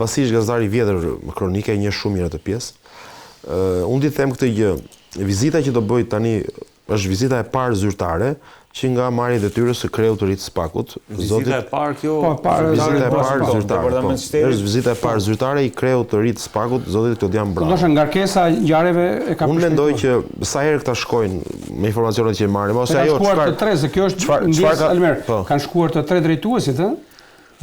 Basi është gazetar i vjetër me kronike, e njeh shumë mirë atë pjesë. Ë unë di të them këtë gjë. Vizita që do bëj tani është vizita e parë zyrtare që nga marrja e detyrës së kreut të ri të SPAK-ut, Vizita e parë kjo? Po, parë, vizita e parë po, zyrtare. Po. Është vizita e parë zyrtare i kreut të ri të SPAK-ut, zotit Klodian Braho. Ndoshta ngarkesa e ngjarjeve e ka Unë mendoj që sa herë këta shkojnë me informacionet që marrim ose ajo çfarë kanë shkuar të tre, se kjo është çfarë ka Almer, po. kanë shkuar të tre drejtuesit, ë?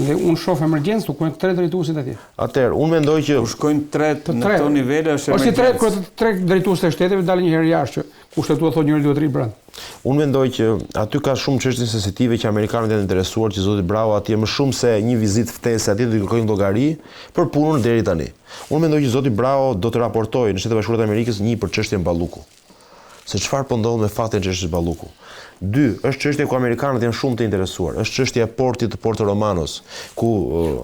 Dhe unë shoh emergjencë, ku janë tre drejtuesit atje. Atëherë, unë mendoj që kur shkojnë tre në këto nivele është emergjencë. Ose tre, kur të tre drejtuesit e shteteve dalin një herë jashtë, që kushtetuta thotë njëri duhet të rri brenda. Unë mendoj që aty ka shumë çështje sensitive që amerikanët janë interesuar që zoti Braho atje më shumë se një vizitë ftese atje do t'i kërkojnë llogari për punën deri tani. Unë mendoj që zoti Braho do të raportojë në Shtetet e Bashkuara të Amerikës një për çështjen Balluku. Se çfarë po ndodh me fatin e çështjes Balluku. Dy, është çështje ku amerikanët janë shumë të interesuar. Është çështja e portit të Porto Romanos, ku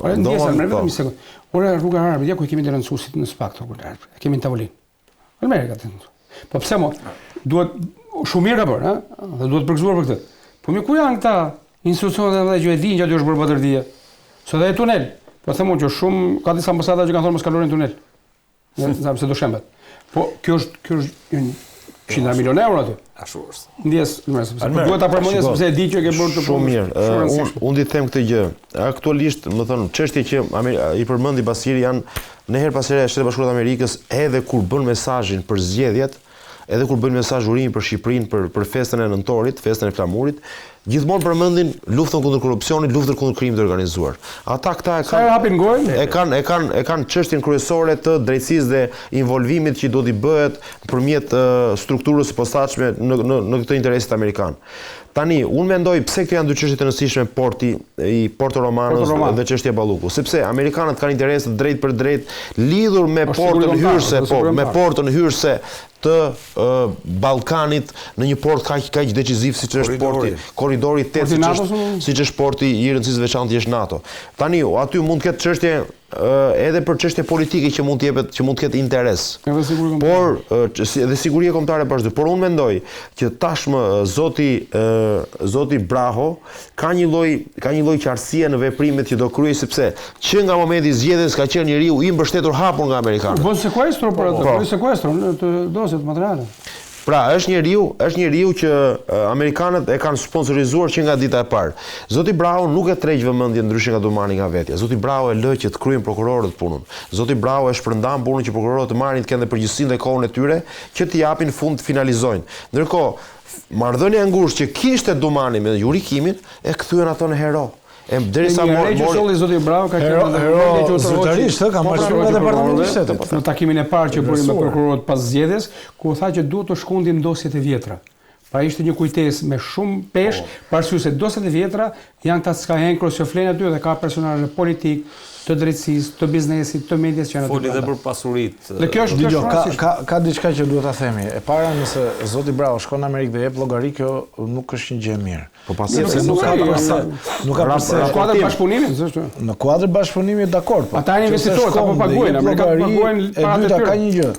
Ore, ndjesë, po. vetëm një sekondë. Ore, rruga e Arbrit, ja ku i kemi denoncuesit në SPAK rrugën e Arbrit. E kemi në tavolinë. Almeri ka denoncuar. Po pse mo? Duhet shumë mirë ka bërë, ë? Dhe duhet përgëzuar për këtë. Po mirë ku janë këta institucionet e mëdha që e dinë që aty është bërë batërdia? Se dhe e tunel. Po them unë që shumë ka disa ambasada që kanë thënë mos kaloni në tunel. Në në se do shembet. Po kjo është kjo është një qindra milion euro aty. Ashtu është. Ndjesë, më sepse po duhet ta përmendja sepse e di që e ke bërë të Shumë mirë. Unë unë di të them këtë gjë. Aktualisht, më thon, çështje që i përmendi Basiri janë në herë pas here Shtetet e Bashkuara të Amerikës edhe kur bën mesazhin për zgjedhjet, edhe kur bëjnë mesazh urimi për Shqipërinë për për festën e nëntorit, festën e flamurit, gjithmonë përmendin luftën kundër korrupsionit, luftën kundër krimit të organizuar. Ata këta e kanë hapin gojën? E kanë e kanë e kanë çështjen kryesore të drejtësisë dhe involvimit që do t'i bëhet nëpërmjet strukturës së posaçme në në në këtë interesit amerikan. Tani, unë mendoj pse këto janë dy çështje të rëndësishme porti i Porto Romanos Porto Romano. dhe çështja Balluku, sepse amerikanët kanë interes të drejtpërdrejtë lidhur me portën hyrëse, po, me portën hyrëse të Ballkanit në një port kaq kaq deciziv siç është porti, korridori 8 siç është siç është porti i rëndësisë së veçantë që është NATO. Tani aty mund të ketë çështje edhe për çështje politike që mund të jepet, që mund të ketë interes. Edhe siguria kombëtare. Por edhe siguria kombëtare po ashtu. Por unë mendoj që tashmë zoti zoti Braho ka një lloj ka një lloj qartësie në veprimet që do kryejë sepse që nga momenti i zgjedhjes ka qenë njeriu i mbështetur hapur nga amerikanët. U bë sekuestro për atë, po. sekuestro në të dosjet materiale. Pra, është njeriu, është njeriu që amerikanët e kanë sponsorizuar që nga dita e parë. Zoti Braho nuk e tërheq vëmendjen ndryshe nga Dumani nga vetja. Zoti Braho e lë që të kryejnë prokurorët punën. Zoti Braho e shpërndan punën që prokurorët të marrin të kenë dhe përgjegjësinë dhe kohën e tyre që t'i japin fund, të finalizojnë. Ndërkohë, marrëdhënia e ngushtë që kishte Dumani me Yuri Kimin e kthyen ato në hero. E derisa mori mori solli zoti Braho ka qenë edhe hero zyrtarisht, ë, ka marrë po, nga departamenti i shtetit. Po, në takimin e parë që bëri me prokurorët pas zgjedhjes, ku tha që duhet të shkundim dosjet e vjetra. Pra ishte një kujtesë me shumë peshë, po. për arsye se dosjet e vjetra janë këta Sky Encro që flenë aty dhe ka personazhe politik, të drejtësisë, të biznesit, të medias që janë aty. Foli edhe për pasuritë. Dhe kjo është kjo ka ka ka diçka që duhet ta themi. E para, nëse zoti Braho shkon në Amerikë dhe jep llogari, kjo nuk është një gjë e mirë. Po pas sepse nuk ka përse, nuk ka përse. Në kuadër bashkëpunimit, s'është? Në kuadër bashkëpunimit dakord, po. Ata janë investitorë, ata po paguajnë, amerikanët paguajnë paratë e tyre. E dyta ka një gjë.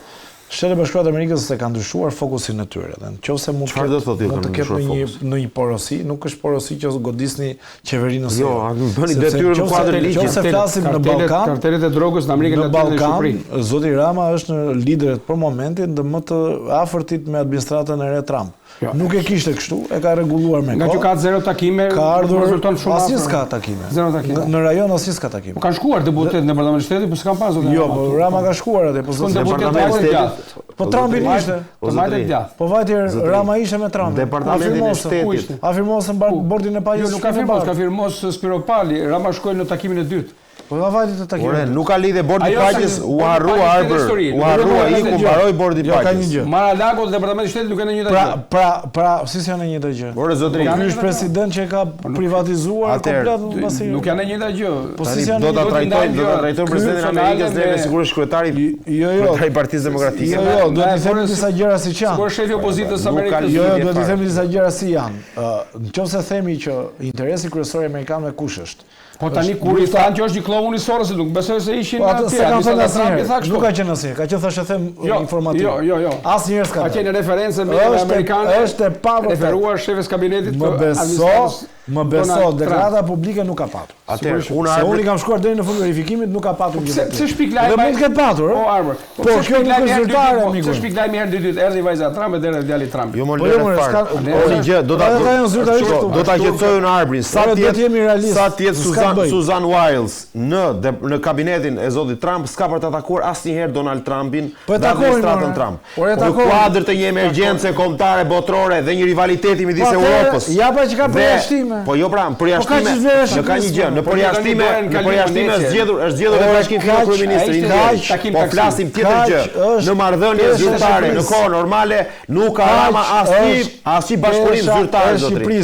Shtetet e Bashkuara të Amerikës e kanë ndryshuar fokusin e tyre dhe në qoftë se mund të ketë mund të ketë në një në një porosi, nuk është porosi që godisni qeverinë ose jo. Jo, bëni detyrën në kuadër ligjit. Nëse flasim në Ballkan, kartelet e drogës në Amerikën Latine dhe Shqipëri. Zoti Rama është në liderët për momentin dhe më të afërtit me administratën e re Trump. Jo. Nuk e kishte kështu, e ka rregulluar me kohë. Nga që ka zero takime, ka ardhur rezulton shumë asnjë s'ka takime. Zero takime. Në, në rajon asnjë s'ka takime. Po kanë shkuar deputetë në Departamentin e Shtetit, po s'kan pasur. Jo, po Rama ka shkuar atje, po zoti Departamenti e Shtetit. Po Trumpi ishte. Po të djathtë. Po vajti Rama ishte me Trumpin. Departamentin e Shtetit. A firmosën bordin e paqes. Jo, nuk ka firmos, ka firmos Spiropali. Rama shkoi në takimin e dytë. Po nga vajti të takimit. Ore, nuk ka lidhje bordi i paqes, u harrua Arbër, u harrua iku mbaroi bordi i jo, paqes. Jo, ka një gjë. Mar-a-Lago dhe Departamenti i Shtetit nuk janë e njëjta pra, gjë. Pra, pra, si s'janë e njëjta gjë? Ore zotëri, ky është president që e ka po privatizuar komplet pasi. Nuk janë e njëjta gjë. Po si s'janë do ta trajtojmë, do ta trajtojmë presidentin e Amerikës neve sigurisht kryetari jo, jo, kryetari i Partisë Demokratike. Jo, jo, duhet të themi disa gjëra siç janë. Sikur shefi i opozitës amerikane. Jo, jo, duhet të themi disa gjëra si janë. Në qoftë se themi që interesi kryesor i amerikanëve kush është? Po tani kur i thanë që është një klloun i Sorosit, nuk besoj se ishin po, atë s'e kanë thënë asnjëherë. Nuk ka qenë asnjëherë, ka qenë thashetheme jo, informativ. Jo, jo, jo. Asnjëherë s'ka. Ka qenë referencë me amerikanë. Është e pavërtetë. Referuar shefes kabinetit të administratës. Më beso, deklarata publike nuk ka patur. Atëherë, unë Se unë i kam shkuar deri në fund verifikimit, nuk ka patur gjë. Pse pse shpik lajm? Dhe mund të ketë patur, Po Arbër. Po, po kjo nuk është zyrtare, miku. Pse shpik lajm herë dy ditë erdhi vajza e Trumpit erdhi djali i Trumpit. Jo, po jo, s'ka. Po një gjë, do ta zyrtarisht këtu. Do ta qetësoj unë Arbrin. Sa të jetë sa të jetë Suzanne Suzanne Wiles në në kabinetin e zotit Trump, s'ka për ta takuar asnjëherë Donald Trumpin po dhe administratën Trump. Por e Në kuadër të një emergjence kombëtare botërore dhe një rivaliteti midis po Europës. Ja pra që ka përjashtime. Po jo pra, përjashtime. Po në ka një gjë, në përjashtime, në përjashtime është zgjedhur, është zgjedhur edhe Bashkim Fino kryeministër i ndjerë. Po flasim tjetër gjë. Në marrëdhënie zyrtare, në kohë normale, nuk ka Rama asnjë asnjë bashkëpunim zyrtar zotëri.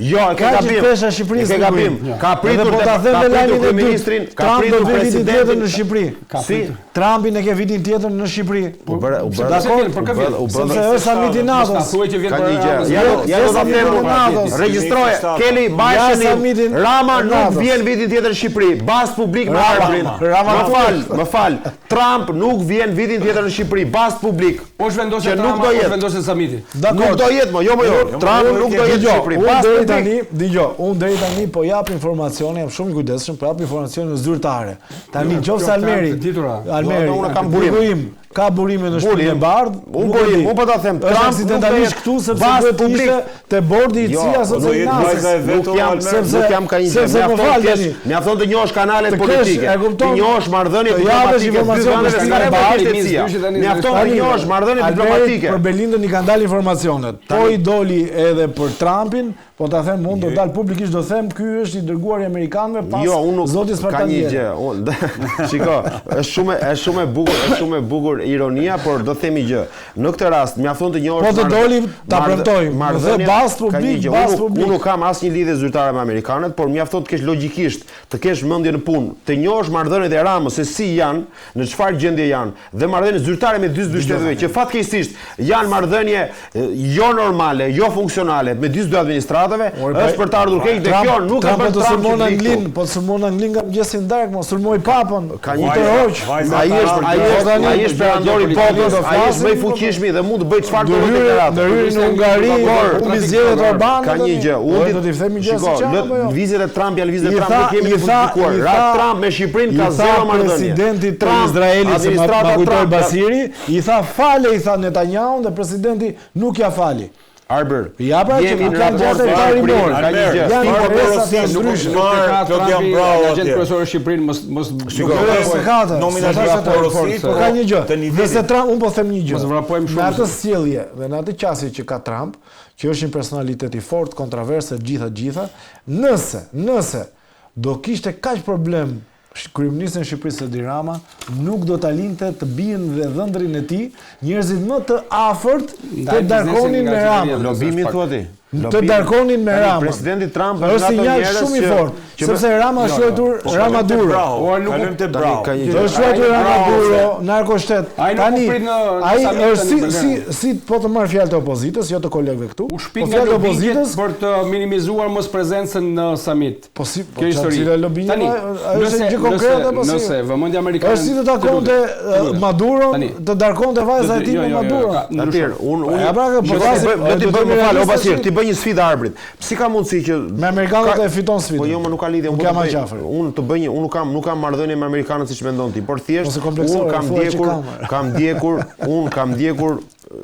Jo, e ke gabim. Pesha e Shqipërisë. E ke gabim. Ka pritur po ta them ka pritur kryeministrin, ka pritur presidentin në Shqipëri. Si? Trumpin e ke vitin tjetër në Shqipëri. U bërë, u bërë. Dakor, për kë vjen? Sepse është samiti i NATO-s. Thuaj që vjen për një gjë. Ja, ja do ta them. Regjistroje, Keli Bashën, Rama nuk vjen vitin tjetër në Shqipëri. Bast publik me Arbrin. Rama më fal, më fal. Trump nuk vjen vitin tjetër në Shqipëri. Bast publik. Po zhvendoset Rama, po zhvendoset samiti. Nuk do jetë më, jo më jo. Trump nuk do jetë në Shqipëri. Unë deri tani, dëgjo, unë deri tani po jap informacione, jam shumë i kujdesshëm, po jap informacione zyrtare. Tani nëse Almeri, Almeri, unë kam burim. Ka burime në Shtëpinë e Bardhë. Unë burim, unë po ta them, Trump aksidentalisht këtu sepse duhet të ishte te bordi i CIA-s ose i NASA. Nuk jam, sepse nuk jam ka një gjë. Sepse më fal tani. Mjafton të njohësh kanalet politike, të njohësh marrëdhëniet diplomatike të dy vendeve s'ka nevojë të CIA. Mjafton të njohësh marrëdhëniet diplomatike. Për Belindën i kanë dalë informacionet. Po i doli edhe për Trumpin, po ta them unë do dal publikisht do them ky është i dërguari i amerikanëve pas jo, unë nuk, zotit Ka një gjë, unë shiko, është shumë është shumë e bukur, është shumë e bukur ironia, por do themi gjë. Në këtë rast mjafton të njohësh Po të doli ta premtoj, dhe bast publik, bast publik. Unë nuk kam asnjë lidhje zyrtare me amerikanët, por mjafton të kesh logjikisht, të kesh mendje në punë, të njohësh marrëdhëniet e Ramës se si janë, në çfarë gjendje janë dhe marrëdhëniet zyrtare me dy dy shteteve që fatkeqësisht janë marrëdhënie jo normale, jo funksionale me dy dy administratave, është për të ardhur keq dhe kjo nuk e bën Trump të sulmon Anglin, po të sulmon Anglin nga mëngjesi në darkë, mos sulmoi papën. Ka një tërhoq. Ai është ai është ai është perandori i botës, ai është më i fuqishmi dhe mund të bëjë çfarë do të deklaratë. Ndërhyri në Hungari, humbi zgjedhjet Orban. Ka një gjë, unë do t'i them një gjë si çfarë apo jo. Lëvizjet e Trump janë lëvizjet e Trump, nuk jemi të publikuar. Ra Trump me Shqipërinë ka zero marrëdhënie. Presidentit të Izraelit, se ma kujtoi Basiri, i tha fale, i tha Netanyahu dhe presidenti nuk ja fali. Arbër, ja pra që nuk kanë gjë të tarimor. Ka një gjë. Janë interesa të ndryshme. Nuk e ka Klodian Bravo atje. Agent kryesor i Shqipërinë mos mos Shiko, nominalisht porosi, po ka një gjë. Nëse Trump, unë po them një gjë. Mos vrapojmë shumë. Në atë sjellje dhe në atë qasje që ka Trump, që është një personalitet i fortë, kontrovers e gjitha gjitha, nëse, nëse do kishte kaq problem kryeministrin e Shqipërisë Edi Rama nuk do ta linte të bijën dhe dhëndrin e tij, njerëzit më të afërt të darkonin me Ramën. Lobimi thua ti? Të darkonin me Ramën. Presidenti Trump është nga sinjal shumë i fortë, sepse Rama është quajtur po, Rama Duro. Kalojmë te Bravo. Është quajtur Rama Duro, narkoshtet. Tani ai është si si si po të marr fjalë të opozitës, jo të kolegëve këtu. U shpik po nga opozitës për të minimizuar mosprezencën në samit. Po si, po Kjo histori. Cila lobimi, Tani, ajo është një gjë konkrete apo si? Nëse vëmendja amerikane Është si të takonte Maduro, të darkonte vajza e tij jo, me jo, jo, Maduro. Atëherë, unë unë Ja pra, po flasim, do ti bëj më fal, o Basir, ti bëj një sfidë Arbrit. Si ka mundësi që me amerikanët e fiton sfidën? Po jo, më nuk ka lidhje, unë jam aq afër. Unë të bëj një, unë nuk kam nuk kam marrëdhënie me amerikanët siç mendon ti, por thjesht unë kam ndjekur, kam ndjekur, unë kam ndjekur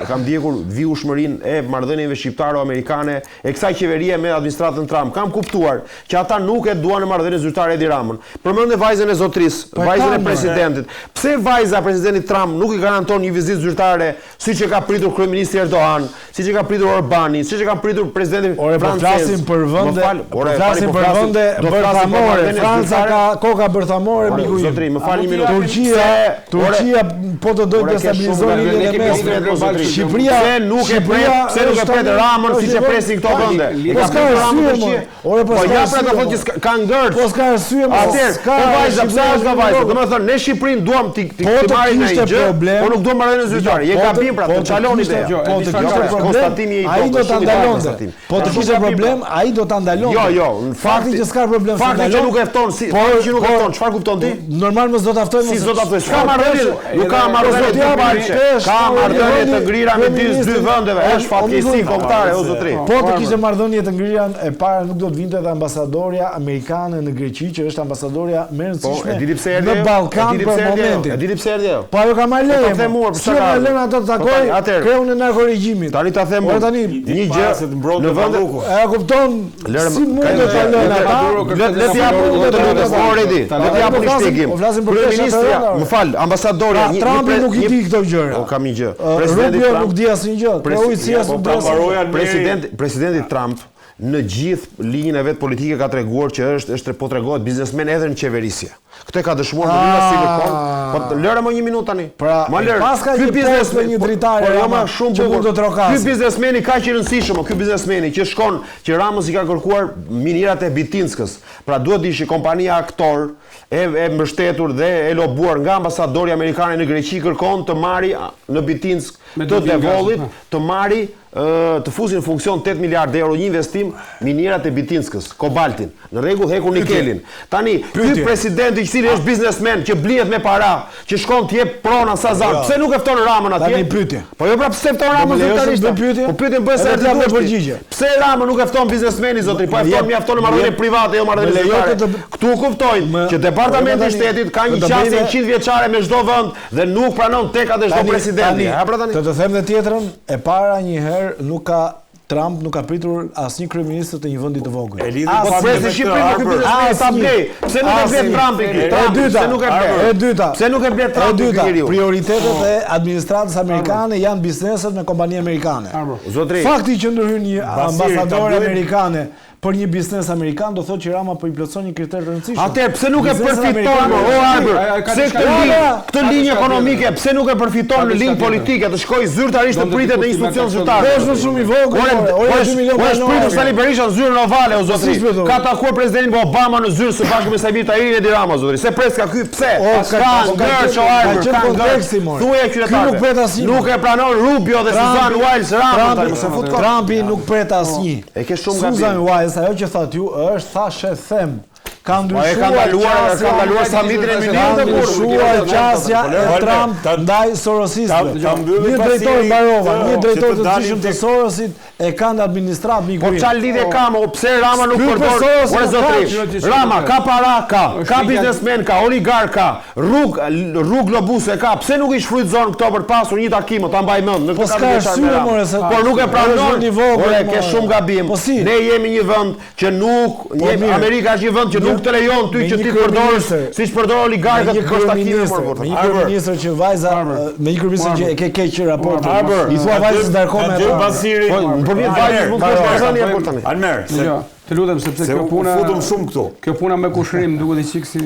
kam ndjekur vijueshmërinë e marrëdhënieve shqiptaro-amerikane e kësaj qeverie me administratën Trump. Kam kuptuar që ata nuk e duan në marrëdhënie zyrtare Edi Ramën. Përmende vajzën e zotrisë, po vajzën e presidentit. Pse vajza e presidentit Trump nuk i garanton një vizitë zyrtare siç e ka pritur kryeministri Erdogan, siç e ka pritur Orbani, siç e ka pritur presidenti Ore, po francez? flasim për vende, po flasim për vende bërthamore. Franca ka koka bërthamore miku im. Zotri, më fal një minutë. Turqia, Turqia po të dojë të stabilizojë lidhjen e mesme. Shqipëria pse nuk e pret, pse nuk e pret Ramën siç e presin këto vende? Po s'ka arsye, Ore po ja pra do thotë që ka ngërç. Po s'ka arsye, mo. Atëherë, po vajza, pse është nga vajza? Domethënë ne Shqipërinë duam ti ti po marrim një gjë, po nuk duam marrëdhënie zyrtare. Je gabim pra, të çaloni ideja. Po të kishte problem. konstatimi i ai do ta ndalonte. Po të kishte problem, ai do ta ndalonte. Jo, jo, fakti që s'ka problem, fakti që nuk e fton, si, fakti që nuk e fton, çfarë kupton ti? Normal mos do ta ftojë, si s'do ta ftojë? S'ka marrëdhënie, nuk ka marrëdhënie të palçe. Ka marrëdhënie të ngrira midis dy vendeve, është fatkeqësi kombëtare o zotri. Po të kishte marrëdhënie të ngrira e para nuk do të vinte edhe ambasadorja amerikane në Greqi, që është ambasadorja më e po, rëndësishme në Ballkan për momentin. E dini pse erdhi ajo? Po ajo ka marrë po leje. Ta them mua pse ka. Si e lënë ato të po takojë kreun e narkoregjimit. Tani ta them unë. Tani një gjë në vend E kupton si mund të ta lënë ata? Le le të jap unë të lutem already. Le të jap një shpjegim. Po flasim për kryeministrja, më fal, ambasadorja, pra, një Trumpi nuk i di këto gjëra. Po kam një gjë. Presidenti Trump nuk di asnjë gjë. Kreu i CIA nuk di asnjë gjë. Presidenti presidenti Trump në gjithë linjën e vet politike ka treguar që është është po tregohet biznesmen edhe në qeverisje. Këtë e ka dëshmuar në mënyrë si kërkon. Po lëre më një minutë tani. Pra, ma lër. Paska ky një biznesmen një dritare. Po, jo më shumë bukur. Do të ky biznesmeni kaq i rëndësishëm, ky biznesmeni që shkon që Ramës i ka kërkuar minierat e Bitinskës. Pra duhet të ishte kompania aktor e e mbështetur dhe e lobuar nga ambasadori amerikane në Greqi kërkon të marri në Bitinsk të Devollit, të marri të fusin në funksion 8 miliardë euro një investim minierat e Bitinskës, kobaltin, në rregull hekur nikelin. Tani, ky presidenti i cili është biznesmen që blihet me para, që shkon të jep prona sa zan, Jo. pse nuk e fton Ramën atje? Tani pyetje. Po jo pra pse fton Ramën zyrtarisht? Po pyetjen bëj se të jap përgjigje. Pse Rama nuk e fton biznesmenin zotri? Po e fton mjafton në marrëdhënie private, jo marrëdhënie zyrtare. Këtu kuptojnë që Departamenti i Shtetit ka një qasje 100 vjeçare me çdo vend dhe nuk pranon tekat e çdo presidenti. Ja pra tani. Të të them dhe tjetrën, e para një herë nuk ka Trump nuk ka pritur asnjë kryeministër të një vendi të vogël. E lidhi po presi Shqipërinë ky biznesmen ta blej. Pse nuk e ble Trumpi ky? E dyta, pse nuk e ble? E dyta. Pse nuk e ble Trumpi ky njeriu? Prioritetet e administratës amerikane janë bizneset me kompani amerikane. Zotri. Fakti që ndërhyn një ambasador amerikane për një biznes amerikan do thotë që Rama po i plotëson një kriter të rëndësishëm. Atëherë pse nuk e përfiton o Arbër? Pse këtë linjë, këtë linjë ekonomike, pse nuk e përfiton në linjë politike të shkojë zyrtarisht të pritet në institucion zyrtar? Po është shumë i vogël, ore, ore 2 milion banorë. Po është pritur Sali Berisha në zyrën ovale o zotri. Ka takuar presidentin Obama në zyrë së bashku me Saimir Tahirin e Edi Rama zotri. Se pres ka ky pse? Ka ngërç o Arbër, ka ngërç. Thuaje qytetarëve. Nuk pret asnjë. Nuk e pranon Rubio dhe Susan Wiles Ramën tani, mos e fut kot. Trumpi nuk pret asnjë. E ke shumë gabim. Susan Wiles, ajo që thatë ju është thashë them. Ka ndryshuar. Po e ka ndaluar, ka ndaluar samitin e Mynihut të burrë. Ka ndryshuar qasja e Trump ndaj Sorosistëve. Një drejtor mbarova, një drejtor të rëndësishëm të Sorosit e ka në administratë miku. Po çfarë lidhje ka mo, pse Rama nuk përdor? Ore zotri, Rama ka para, ka, ka biznesmen, ka oligark, ka rrugë, rrugë lobuse ka. Pse nuk i shfrytëzon këto për të pasur një takim, ta mbaj mend në po këtë katër vjeçar me Ramën. Por nuk e pranon. Ore, ke shumë gabim. Po ne jemi një vend që nuk, po, jemi, Amerika është një vend që nuk të lejon ty që ti të përdorësh siç përdor oligarkët për takime kryeministër, me një kryeministër që vajza, me një kryeministër që e ke keq raportin. I thua vajzës darko me atë. Basiri, po nëpërmjet vajzës mund të kesh marrëdhënie por tani. Almer, se jo, të lutem sepse kjo puna futëm shumë këtu. Kjo puna me kushërim duket i çik si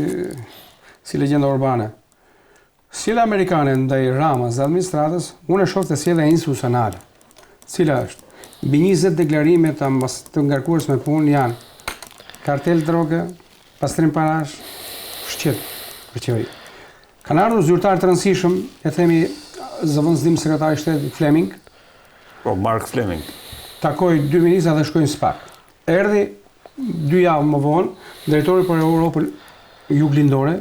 si legjenda urbane. Sjellja amerikane ndaj Ramës dhe administratës, unë e shoh te sjellja institucionale. Cila është? Mbi 20 deklarime të ambas të ngarkuarës me punë janë kartel droge, pastrim parash, shqet për qeveri. Kanë ardhur zyrtarë të rëndësishëm, e themi zëvendës sekretari i shtetit Fleming. Po Mark Fleming. Takoi dy ministra dhe shkoi në SPAK. Erdhi dy javë më vonë, drejtori për Europën Juglindore,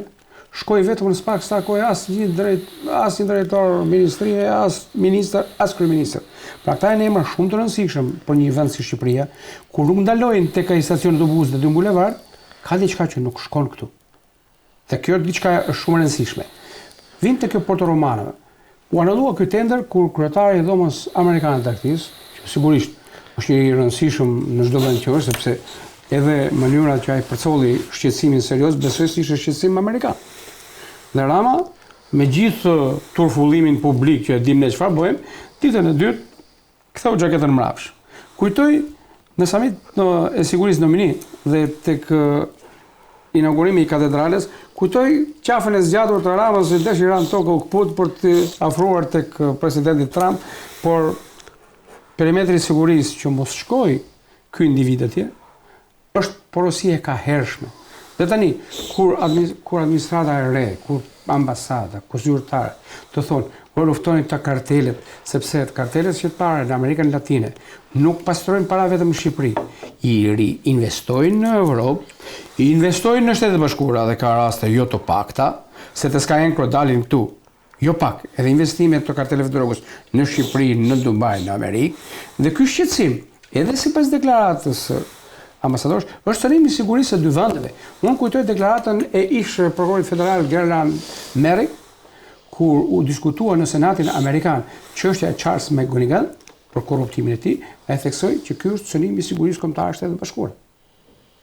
Shkoi vetëm në SPAK, s'takoi asnjë drejt, asnjë drejtor ministrie, as ministër, as kryeministër. Pra këta janë emra shumë të rëndësishëm për një vend si Shqipëria, kur nuk ndalojnë tek ai stacioni i autobusit dhe në bulevard, ka diçka që nuk shkon këtu. Dhe kjo diçka është shumë e rëndësishme. Vim te kjo Porto Romano. U anullua ky tender kur kryetari i Dhomës Amerikane të Tregtisë, që sigurisht është një i rëndësishëm në çdo vend që është, sepse edhe mënyra që ai përcolli shqetësimin serioz, besoj se ishte shqetësim amerikan. Dhe Rama, me gjithë turfullimin publik që e dim ne çfarë bëjmë, ditën e dytë Ktheu xhaketën mbrapsht. Kujtoj në samit e sigurisë në Mynih dhe tek inaugurimi i katedrales, kujtoj qafën e zgjatur të Ramës që deshi ra në tokë u këput për të afruar tek presidenti Trump, por perimetri i sigurisë që mos shkojë ky individ atje, Është porosi e kahershme. Dhe tani, kur kur administrata e re, kur ambasada, kur zyrtarët të thonë, Po luftoni këta kartelet, sepse kartelet shqiptare në Amerikën Latine nuk pastrojnë para vetëm në Shqipëri, i riinvestojnë në Evropë, i investojnë në Shtetet e Bashkuara dhe ka raste jo të pakta, se te Sky Encro dalin këtu, jo pak, edhe investime të karteleve të drogës në Shqipëri, në Dubai, në Amerikë, dhe ky shqetësim, edhe sipas deklaratës së ambasadores, është cënim i sigurisë së dy vendeve. Unë kujtoj deklaratën e ish prokurorit federal Garland Merrick, Kur u diskutua në Senatin amerikan çështja e Charles McGonigal për korruptimin e tij, ai theksoi që ky është cënim i sigurisë kombëtare të Shteteve të Bashkuara.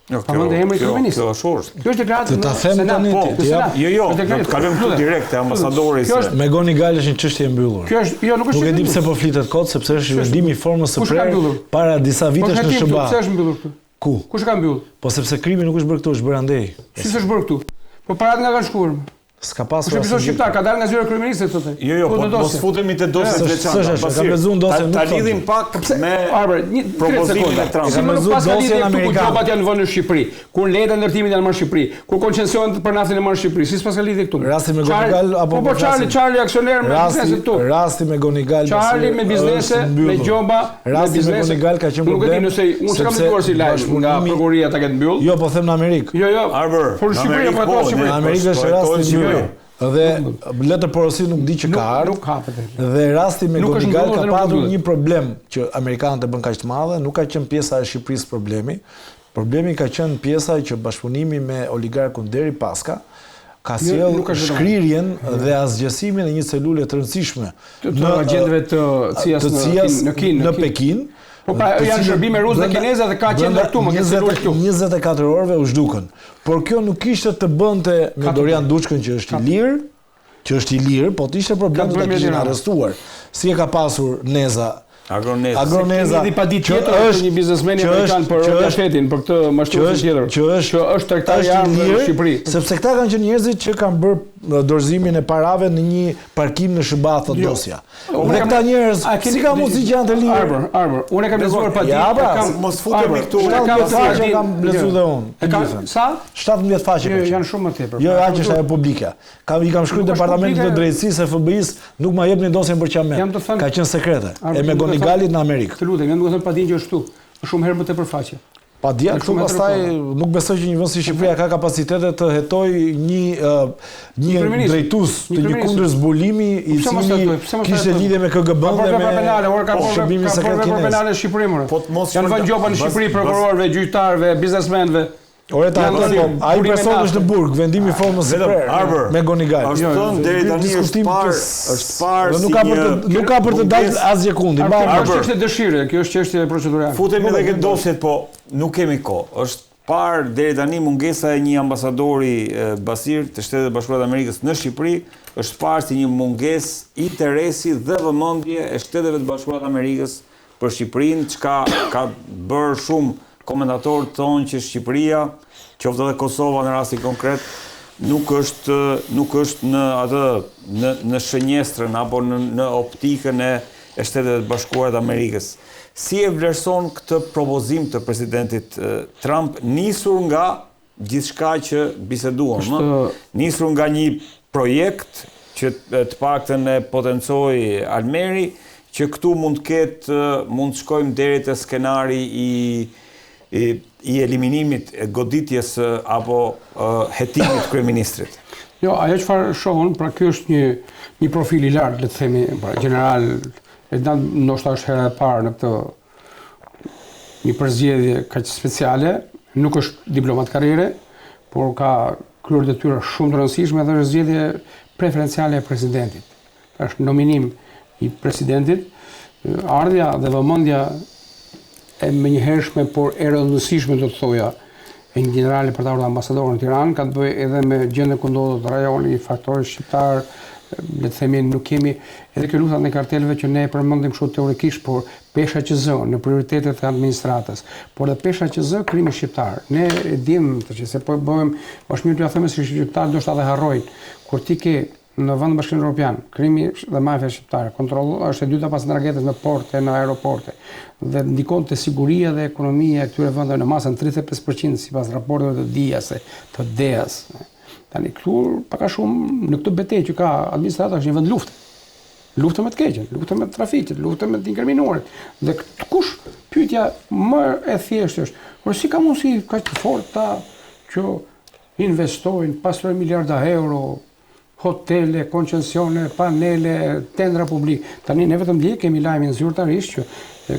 Jo, Pa mend emrin e kryeministrit. Kjo është është. Kjo është deklaratë në Senat. Tani, po, në Senat. Jo, jo, do të kalojmë këtu direkt te ambasadori. Kjo është McGonigal është një çështje e mbyllur. Kjo është, jo, nuk është. Nuk e di pse po flitet kot, sepse është vendim i formës së prerë para disa po, vitesh në SHBA. Pse është mbyllur këtu? Ku? Kush e ka mbyllur? Po sepse krimi nuk është bërë këtu, është bërë andej. Si s'është bërë këtu? Po paratë nga kanë shkuar? S'ka pasur asnjë. Kush shqiptar ka dalë nga zyra e kryeministrit thotë. Jo, jo, po mos futemi te dosjet e veçanta. S'është, kam lexuar dosjen, nuk Ta lidhim pak me Arbër, një propozimin e Trumpit. Si më nuk paska lidhje këtu ku gjobat janë vënë në Shqipëri, kur lejet e ndërtimit janë marrë në Shqipëri, kur koncesionet për naftën e marrë në Shqipëri, si s'paska lidhje këtu? Rasti McGonigal apo po po Charlie, Charlie aksioner me biznese këtu. Rasti McGonigal Charlie me biznese, me gjoba, me Rasti McGonigal ka qenë problem. Nuk e di nëse unë s'kam dëgjuar si lajm nga prokuroria ta ketë mbyll. Jo, po them në Amerikë. Jo, jo. Arbër, por në Shqipëri po ato Shqipëri. Në Amerikë është rasti i mbyllur. Dhe letër porosi nuk di që ka ardhur. Nuk hapet. Dhe rasti McGonigal ka patur një problem që amerikanët e bën kaq të madhe, nuk ka qenë pjesa e Shqipërisë problemi. Problemi ka qenë pjesa që bashkëpunimi me oligarkun Deripaska ka Jo, sjellë shkrirjen dhe asgjësimin e një celule të rëndësishme të agjentëve të CIA-s në Kinë, në Pekin. Po pra, janë shërbime ruse dhe kineze dhe ka qendër këtu, më ke celulë këtu. 24 orëve u zhdukën. Por kjo nuk kishte të bënte me Dorian Duçkën që është i lirë, që është i lirë, po të ishte problem do ta kishin arrestuar. Si e ka pasur Neza Agron Neza. Agron Neza. Kemi padi tjetër është një biznesmen amerikan për Rojashetin, për këtë mashtruesin tjetër, që është që është tregtar i armëve në Shqipëri. Sepse këta kanë qenë njerëzit që kanë bërë dorëzimin e parave në një parkim në SHBA thotë jo. dosja. Dhe këta njerëz, si ka mundësi që janë të lirë? Arbër, Arbër, unë e kam lexuar padi, ja, pra, kam mos futemi këtu. Unë kam faqe kam lexuar dhe unë. E kam sa? 17 faqe. Jo, janë shumë më tepër. Jo, aq është ajo publike. Kam i kam shkruar departamentit të drejtësisë FBI-s, nuk ma jepni dosjen për qamet. Ka qenë sekrete. E McGonigalit në Amerikë. Të lutem, jam duke thënë padinë që është këtu. Është shumë herë më tepër faqe. Padia këtu pastaj nuk besoj që një vend si Shqipëria ka kapacitete të hetojë një një drejtues të një kundërzbulimi i cili kishte lidhje me KGB-n dhe me penale, or ka po, shërbimin sekret kinez. Penale në Shqipëri more. Po mos janë vënë gjoba në Shqipëri prokurorëve, gjyqtarëve, biznesmenëve. Ore ta po, ai person është në burg, vendimi i formës së prerë. Arbër, McGonigal. Është thënë deri tani është parë, është parë si nuk ka për të nuk ka për të dalë asgjë kundi. Kjo është çështje dëshire, kjo është çështje procedurale. Futemi edhe ke dosjet, po nuk kemi kohë. Është parë deri tani mungesa e një ambasadori Basir të Shteteve të Bashkuara të Amerikës në Shqipëri është parë si një mungesë interesi dhe vëmendje e Shteteve të Bashkuara të Amerikës për Shqipërinë, çka ka bërë shumë komentatorë thonë që Shqipëria, qoftë edhe Kosova në rastin konkret, nuk është nuk është në atë në në shënjestrën apo në në optikën e e Shteteve të Bashkuara të Amerikës. Si e vlerëson këtë propozim të presidentit Trump nisur nga gjithçka që biseduam, ë? Nisur nga një projekt që të paktën e potencoi Almeri, që këtu mund të ketë, mund të shkojmë deri te skenari i i, i eliminimit, goditjes apo hetimit të kryeministrit. Jo, ajo çfarë shoh unë, pra ky është një një profil i lartë, le të themi, pra gjeneral, e ndoshta është hera e parë në këtë një përzgjedhje kaq speciale, nuk është diplomat karriere, por ka kryer detyra shumë të rëndësishme dhe është zgjedhje preferenciale e presidentit. Është nominim i presidentit, ardhja dhe vëmendja e menjëhershme, por e rëndësishme do të thoja, e një gjenerali për të ardhur ambasador në Tiranë, ka të bëjë edhe me gjendjen ku ndodhet rajoni, faktori shqiptar, le të themi nuk kemi edhe kjo lufta ndaj karteleve që ne e përmendim kështu teorikisht, por pesha që zë në prioritetet e administratës, por edhe pesha që zë krimi shqiptar. Ne e dimë tash se po bëjmë, është mirë t'ua themi se shqiptarët ndoshta edhe harrojnë. Kur ti ke Në vend të Bashkimit Evropian, krimi dhe mafia shqiptare kontrollon është e dyta pas Ndranghetës në porte, në aeroporte dhe ndikon te siguria dhe ekonomia e këtyre vendeve në masën 35% sipas raporteve të DIA-s, të DEA-s. Tani këtu pak a shumë në këtë betejë që ka administrata është një vend lufte. Luftë me të keqen, luftë me trafiqet, luftë me të inkriminuarit. Dhe kush pyetja më e thjeshtë është, por si ka mundësi kaq të forta që investojnë, pastrojnë miliarda euro, hotele, koncesione, panele, tendra publik. Tani ne vetëm dje kemi lajmin zyrtarisht që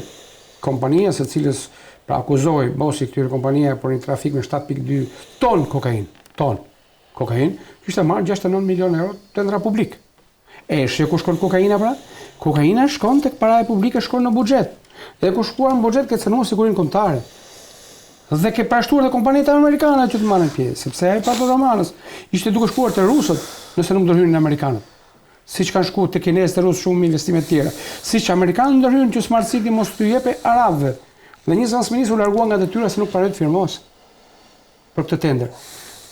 kompania së cilës pra akuzohej bosi i këtyre kompanive për një trafik me 7.2 ton kokainë, ton kokainë, kishte marrë 69 milion euro tendra publik. E sheh ku shkon kokaina pra? Kokaina shkon tek paraja publike, shkon në buxhet. Dhe ku shkuar në buxhet ke cenuar sigurinë kombëtare. Dhe ke parashtuar dhe kompanitë amerikane që të marrin pjesë, sepse ai pa të Romanës ishte duke shkuar te rusët, nëse nuk ndërhynin amerikanët. Siç kanë shkuar te kinezët e rusët shumë investime të tjera. Siç amerikanët ndërhynë që Smart City mos t'u jepej arabëve. Dhe një zëvendësministër u largua nga detyra se nuk pranoi të firmosë për këtë tender.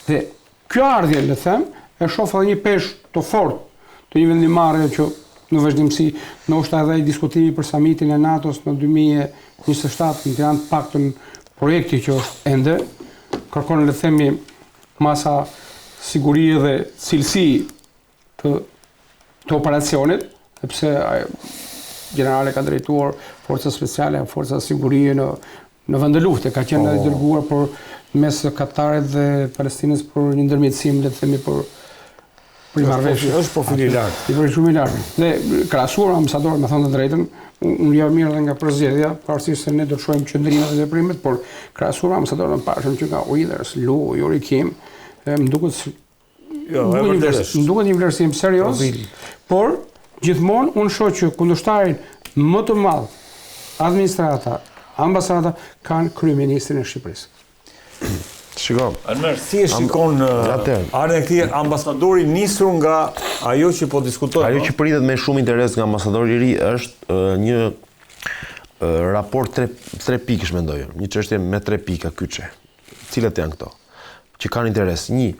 Dhe Kjo ardhje, le të them, e shoh edhe një peshë të fortë të një vendimmarrje që në vazhdimësi, ndoshta edhe ai diskutimi për samitin e NATO-s në 2027 në Tiranë, të paktën projekti që është ende, kërkon le të themi masa sigurie dhe cilësi të të operacionit, sepse gjenerali ka drejtuar forca speciale, forca sigurie në në vende lufte, ka qenë edhe i po. dërguar për mes Katarit dhe Palestinës për një ndërmjetësim, le të themi për për një marrëveshje. Është profil i lartë. I profil shumë i lartë. Dhe krahasuar me ambasadorët, me thënë të drejtën, unë jam mirë edhe nga përzgjedhja, pavarësisht se ne do të shohim qëndrimet dhe veprimet, por krahasuar me ambasadorët e mëparshëm që nga Withers, Lu, Yuri Kim, më duket Jo, e vërtetë është. Më duket një vlerësim serioz, por gjithmonë unë shoh që kundërshtarin më të madh administrata, ambasada kanë kryeministrin e Shqipërisë. Shiko. Almer, si e shikon ardhjen e këtij ambasadori nisur nga ajo që po diskutojmë? Ajo që pritet me shumë interes nga ambasadori i ri është një raport tre tre pikësh mendoj. Një çështje me tre pika kyçe. Cilat janë këto? Që kanë interes. Një,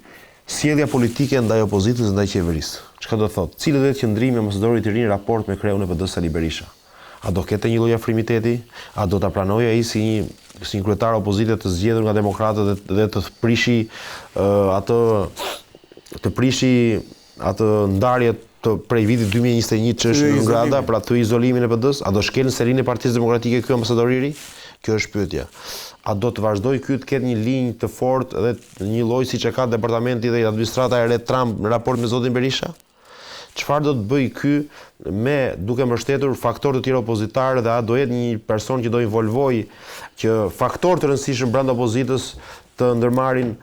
sjellja politike ndaj opozitës dhe ndaj qeverisë. Çka do të thotë? Cili do jetë qëndrimi i ambasadorit të ri në raport me kreun e PD-së Sali Berisha? A do ketë një lloj afrimiteti? A do ta pranojë ai si një si një kryetar opozite të zgjedhur nga demokratët dhe, dhe të prishi uh, atë të prishi atë ndarje të prej vitit 2021 që është non grata, pra të izolimin e PD-së, a do shkelë në selinë e Partisë Demokratike ky ambasador i ri? Kjo është pyetja. A do të vazhdojë ky të ketë një linjë të fortë dhe një lloj siç e ka departamenti dhe administrata e re Trump në raport me zotin Berisha? Çfarë do të bëjë ky me duke mbështetur faktorë të tjerë opozitarë dhe a do jetë një person që do involvojë që faktorë të rëndësishëm brenda opozitës të ndërmarrin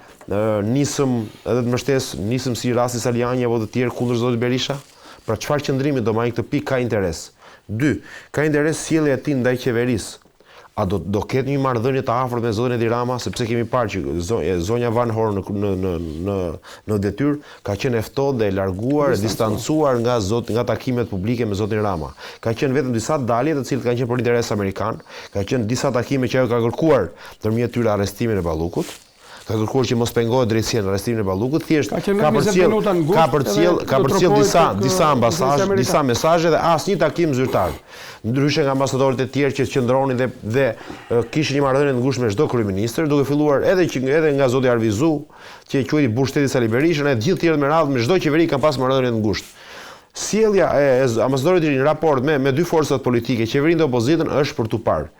nismë edhe të mbështesë nismë si rasti Salianji apo të tjerë kundër zotit Berisha? Pra çfarë qëndrimi do marrë këtë pikë ka interes. 2. Ka interes sjellja e tij ndaj qeverisë. A do do ketë një marrëdhënie të afërt me zotin Edi Rama, sepse kemi parë që zonja Van Horn në në në në në detyrë ka qenë e ftohtë dhe e larguar, e distancuar nga zot nga takimet publike me zotin Rama. Ka qenë vetëm disa dalje të cilat kanë qenë për interes amerikan, ka qenë disa takime që ajo ka kërkuar ndërmjet tyre arrestimin e Ballukut, ka kërkuar që mos pengohet drejtësia në arrestimin e Ballukut, thjesht ka përcjell ka përcjell ka përcjell disa disa ambasazh, disa mesazhe dhe asnjë takim zyrtar. Ndryshe nga ambasadorët e tjerë që qëndronin dhe dhe kishin një marrëdhënie të ngushtë me çdo kryeministër, duke filluar edhe që edhe nga zoti Arvizu, që e quajti burrë shteti Sali Berishën, e të gjithë tjerët me radhë me çdo qeveri kanë pas marrëdhënie të ngushtë. Sjellja e, e ambasadorit të ri në raport me me dy forcat politike, qeverinë dhe opozitën është për t'u parë.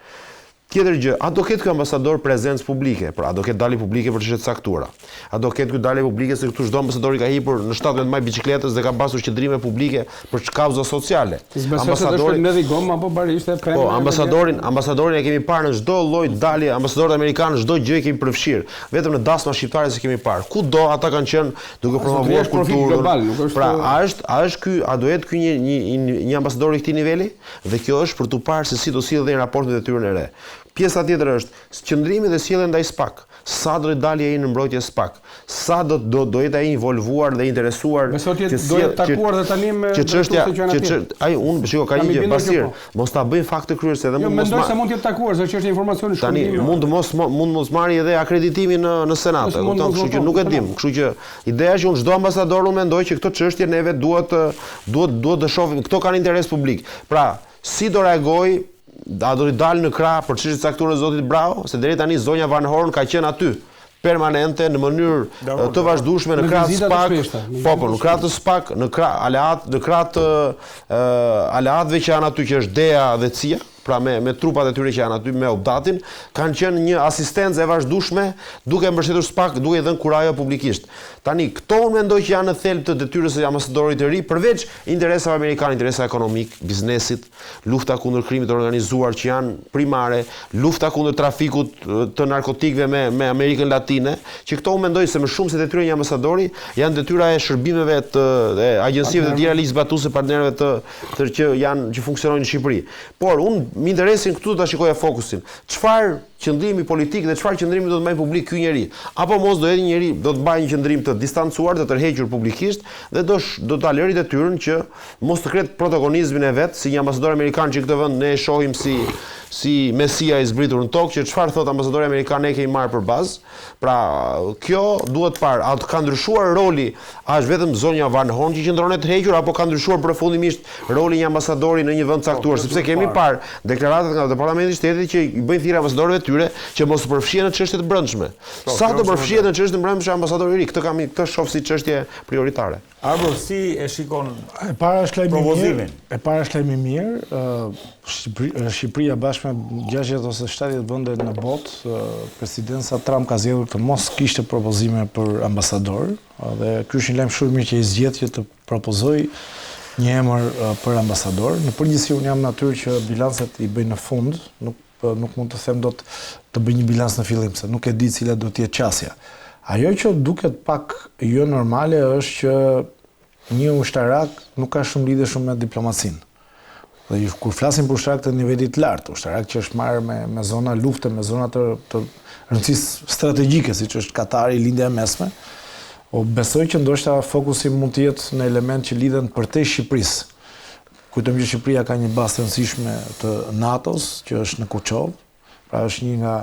Tjetër gjë, a do ketë ky ambasador prezencë publike? Pra, a do ketë dalje publike për çështje të caktuara? A do ketë ky dalje publike se këtu çdo ambasador i ka hipur në 17 maj biçikletës dhe ka pasur qëndrime publike për kauza sociale? Ambasadori me gom apo barishte pemë. Po, ambasadorin, ambasadorin e kemi parë në çdo lloj dalje, ambasadorët amerikanë çdo gjë i kemi përfshirë. Vetëm në dasma shqiptare s'e kemi parë. Kudo ata kanë qenë duke promovuar kulturën. Pra, a është a është ky, a do jetë ky një një një ambasador i këtij niveli? Dhe kjo është për t'u parë se si do sillet ai në raport me detyrën e re. Pjesa tjetër është qëndrimi dhe sjellja ndaj SPAK. Sa do të dalë ai në mbrojtje SPAK? Sa do do do jetë ai involvuar dhe interesuar Besoj të do jetë takuar dhe tani me që çështja që që ai unë shiko ka një gjë Basir, po. mos ta bëjmë fakt të kryer se edhe jo, mund mos mendoj se mund të jetë takuar se çështja informacioni shumë Tani mund të mos mund mos marrë edhe akreditimin në në Senat, e kupton, kështu që nuk e dim, kështu që Ideja është që unë çdo ambasador unë mendoj që këto çështje neve duhet të duhet duhet të shohim, këto kanë interes publik. Pra, si do reagojë, a do t'i dalë në krah për çështje të caktuara zotit Braho, se deri tani zonja Van Horn ka qenë aty. permanente në mënyrë të vazhdueshme në krah të SPAK, po po, në krah të SPAK, në krah aleat, në krah të aleatëve që janë aty që është DEA dhe CIA, pra me me trupat e tyre që janë aty me OPDAT-in, kanë qenë një asistencë e vazhdueshme duke mbështetur SPAK, duke i dhënë kurajo publikisht. Tani, këto unë mendoj që janë në thelb të detyrës së ambasadorit të ri, përveç interesave amerikanë, interesa ekonomik, biznesit, lufta kundër krimit të organizuar që janë primare, lufta kundër trafikut të narkotikëve me me Amerikën Latine, që këto unë mendoj se më shumë se detyra e një ambasadori, janë detyra e shërbimeve të e agjencive të tjera ligjzbatuese, partnerëve të të që janë që funksionojnë në Shqipëri. Por unë interesin këtu do ta shikoja fokusin. Çfarë qëndrimi politik dhe çfarë qëndrimi do të mbajë publik ky njeri? Apo mos do jetë një njeri do të mbajë një qëndrim të distancuar, të tërhequr publikisht dhe do do ta lëri detyrën që mos të ketë protagonizmin e vet si një ambasador amerikan që këtë vend ne e shohim si si mesia i zbritur në tokë, që çfarë thotë ambasadori amerikan ne kemi marrë për bazë. Pra, kjo duhet parë, a ka ndryshuar roli, a është vetëm zonja Van Horn që qëndron e tërhequr apo ka ndryshuar përfundimisht roli i një ambasadori në një vend të po, caktuar, sepse kemi parë deklaratat nga Departamenti i Shtetit që i bëjnë thirrje ambasadorëve të tyre që mos të përfshihen në çështje të brendshme. Po, Sa të përfshihet në çështje të brendshme ambasadori i ri, këtë kam këtë shoh si çështje prioritare. Arbër, si e shikon e para është lajm i mirë, e para është lajm i mirë, ë Shqipëria bashkë me 60 ose 70 vende në botë, presidenca Trump ka zgjedhur të mos kishte propozime për ambasador, dhe ky është një lajm shumë i mirë që i zgjedh që të propozojë një emër për ambasador. Në përgjithësi unë jam natyrë që bilancet i bëj në fund, nuk nuk mund të them dot të bëj një bilanc në fillim, se nuk e di cila do të jetë qasja. Ajo që duket pak jo normale është që një ushtarak nuk ka shumë lidhje shumë me diplomacinë. Dhe kur flasim për ushtarak të nivelit të lartë, ushtarak që është marrë me me zona lufte, me zona të të rëndësisë strategjike, siç është Katari, Lindja e Mesme, o besoj që ndoshta fokusi mund të jetë në elementë që lidhen përtej Shqipërisë. Kujtojmë që Shqipëria ka një bazë të rëndësishme të NATO-s, që është në Kuçovë, pra është një nga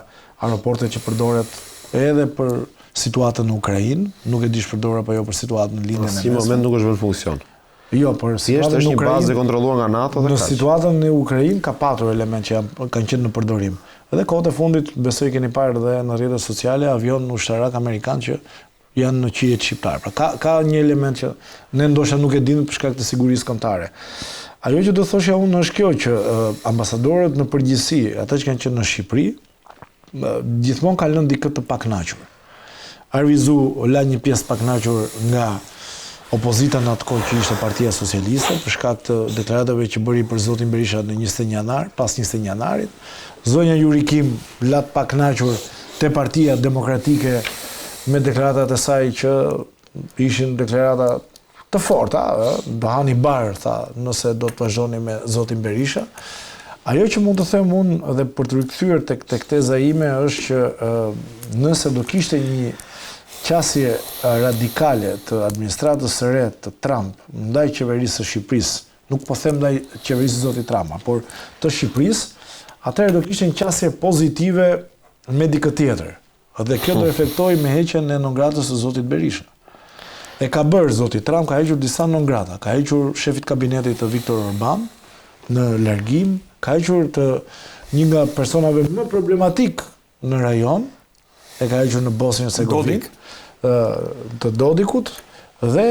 aeroportet që përdoret edhe për situatën në Ukrainë, nuk e di është apo jo për situatën në Lindjen e Mesme. Në moment nuk është vënë në funksion. Jo, por situatën në Ukrainë. Është një bazë e kontrolluar nga NATO dhe Në situatën në Ukrainë ka patur elementë që janë kanë qenë në përdorim. Dhe kohët e fundit besoj keni parë dhe në rrjetet sociale avion ushtarak amerikan që janë në qiejt shqiptar. Pra ka ka një element që ne ndoshta nuk e dimë për shkak të sigurisë kombëtare. Ajo që do thoshja unë është kjo që ambasadorët në përgjithësi, ata që kanë qenë në Shqipëri, gjithmonë kanë lënë dikë të pakënaqur. Arvizu la një pjesë të pakënaqur nga opozita në atë kohë që ishte Partia Socialiste, për shkak të deklaratave që bëri për zotin Berisha në 21 janar, pas 21 janarit. Zonja Yuri Kim la të pakënaqur te Partia Demokratike me deklaratat e saj që ishin deklarata të forta, ë, do hani bar, tha, nëse do të vazhdoni me zotin Berisha. Ajo që mund të them unë dhe për të rikthyer tek tek teza ime është që ë, nëse do kishte një qasje radikale të administratës së re të Trump ndaj qeverisë së Shqipërisë, nuk po them ndaj qeverisë së zotit Rama, por të Shqipërisë, atëherë do kishte një qasje pozitive me dikë tjetër. Dhe kjo do efektojë me heqjen e non gratës së zotit Berisha. E ka bërë zoti Trump, ka hequr disa non grata, ka hequr shefit kabinetit të Viktor Orban në largim, ka hequr të një nga personave më problematik në rajon, e ka hequr në Bosnjë Hercegovinë, të Dodikut dhe